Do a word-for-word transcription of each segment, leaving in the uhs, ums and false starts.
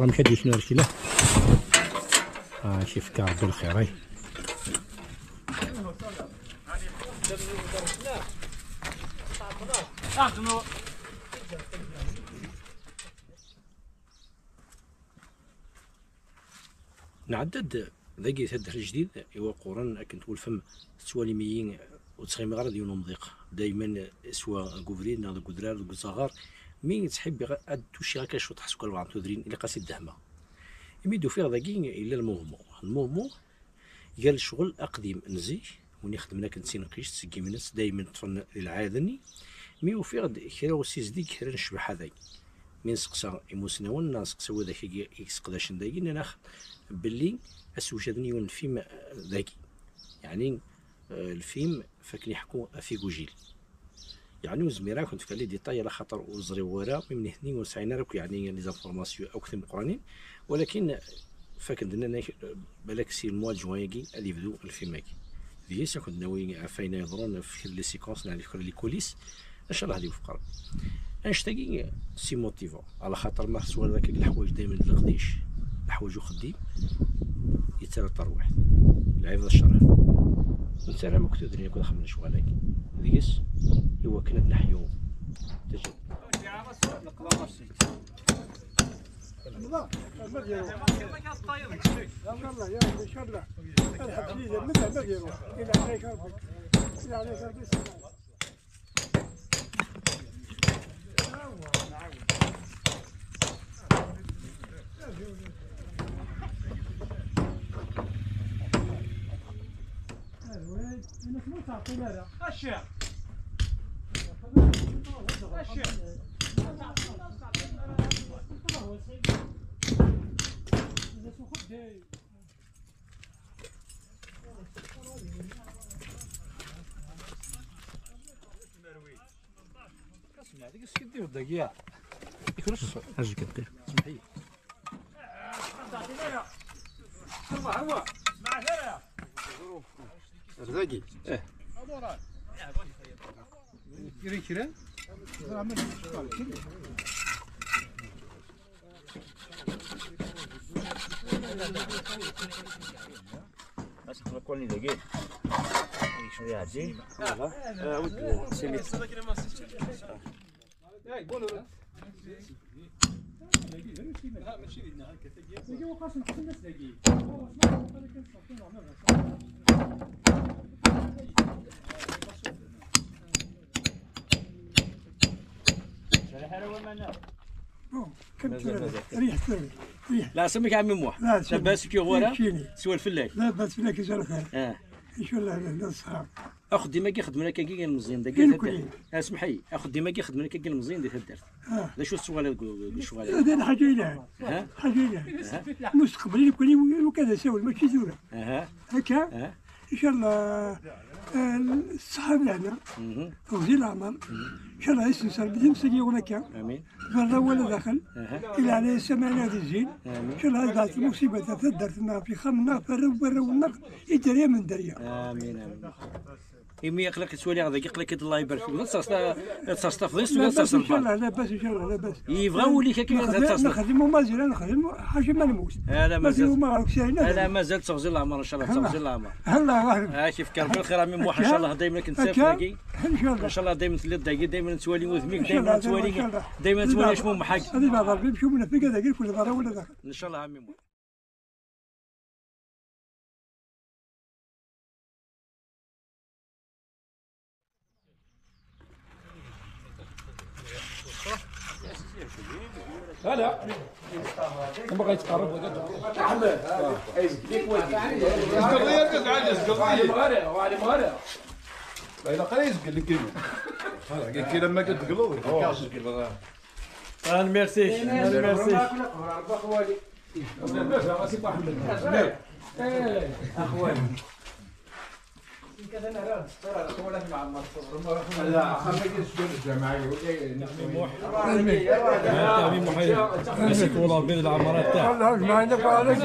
Amek ad yeknu rkila? Ah, kif ka Rebbi lxir, ay. Nɛedda-d dagi taddart ajdid i waquren akken twulfem tettwalim-iyi ur ttɣimiɣ ara d yiwen umḍiq. Daymen swa deg ubrid neɣ deg udrar deg uzaɣar, mi ttḥibbiɣ ad d-tuciɣ akka cwiṭ ḥsuk albaɛḍ n tudrin ilaq ad s-id-dehmeɣ. Imi d-ufiɣ dagi yella lmuvmu. Lmuvmu gar lecɣel aqdim n zik, win ixedmen akken d tineqqict seg yimensi daymen ṭṭfen di lɛayed-nni, mi ufiɣ-d kra usizdeg, kra n ccbaḥa dagi. Mi nseqsa imusnawen neɣ nseqsa widak i i yesseqdacen dagi, nnan-aɣ belli ad swejden yiwen n lfim dagi. Yeɛni, eh, lfim fakken iḥekku ɣef igujil. Yeɛni ur zmireɣ ad kent-fkeɣ les détails ala xaṭer ur ẓriɣ wara, mi nitni ur sɛin ara akk yeɛni les informations akk timeqqranin, walakin fakken-d nnan-ak, eh, balak si le mois de juin-agi ad yebdu lfim-agi. Deg-s ad kent-nawi ɣef wayen yeḍrun f kra les séquences neɣ kra les coulisses, ncallah ad iwefq Rebbi. Annect-agi si motivant, ala xaṭer ma teswariḍ akka leḥwayeǧ daymen d leqdic, leḥwayeǧ uxeddim, yettarra tarwiḥt. Lɛib d cceṛ. Nettarra akk tudrin akk ad xedmen lecɣal-agi. Deg-s, i wakken ad neḥyu taǧ- Ar dagi. Eh. Kra kra. Ad txedmeḍ kul dagi. Ad yekcem iɛeddi. Voilà. Ah, oui, c'est mieux. Bon, كم مازال، كيلو؟ مازال. ريح شوية، ريح. لا، سمك يا عمي موح. لا، سمك. لاباس كي غورا؟ يمشيني. سوال فلاك. لاباس فلاك، جزاك الخير. آه. إن شاء الله، لا، صحاب. أخدمك يخدم لك كي المزين، داك فين يتدخل. كاين؟ آه، اسمحي، أخدمك يخدم لك كي المزين دي تدرت. آه. لا، شو السؤال يقول، يقول شو هذا؟ هذا حاجة إلى. ها؟ حاجة إلى. ها؟ مستقبل يكون وكذا سوى، ماشي زولا. أها. هكا؟ أها. إن شاء الله، آه، الصحة لنا. مهم. توزيع العمر. مهم. إن شاء الله يسلسل بدين سيدي هناك. آمين. برا ولا داخل. أها. إلى على السماء لا تزين. آمين. إن شاء الله يبعث المصيبة تدرت لنا في خمنا فرو برا والنار يدري من دريا. آمين، آمين. إمي يقلق سوالي هذا يقلق الله يبارك فيك. لا تصاص، لا تصاص تفضيس ولا لا تصاص بس إن شاء البال. الله، لا بس إن شاء الله، لا بس. يبغى ولي كي نخدم، تصاص. نخدم وما زال نخدم حاجة ما نموت. لا، لا، مازال. مازال وما راك ساينا. لا، لا، مازال تغزي العمر إن شاء الله، الله. تغزي العمر. الله غالب. آه، كيف كان بالخير عمي موحى إن شاء الله دايما كنت هكا؟ ساكن هكي. إن شاء الله. إن شاء الله دايما تلد هكي، دايما نتوالي وذميك، إن شاء دايما الله، نتوالي، إن شاء الله. دايما نتوالي شموم حق. هذه بعض البيت شو من فيك هذاك كل ضرا ولا داخل. إن شاء الله عمي موحى. لا، لا. ما بغا يتقرب ولا. أحمد. يزقر لي يا جدع، يزقر لي. وعلي مغارة، وعلي مغارة. لا، لا، قال يزقر لي كيلو. هذا كي لما قلت قلوب. آه، ميرسي. ميرسي. أمين. أمين. أمين. العمارات تاعك. الله يجمع عندك وعليك.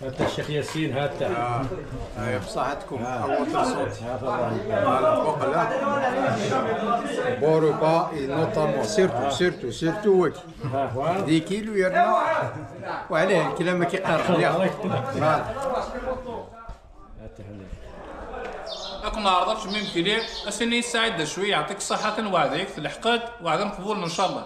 هاتا الشيخ ياسين، هاتا. هاي بصحتكم. اول تصوت. هذا الله. Voilà, bon repas et notamment, surtout, surtout, surtout, oui. Des kilos, il y en a. وعليه الكلام ما كيقارش مليح. Voilà. هاتا هنا. Ad ken-neɛreḍ ad teččem imekli. Ass-nni yesɛid d cwi, yeɛṭik ṣṣeḥḥa, tanweɛd-ik, tleḥqed, weɛd amqbul ncallah.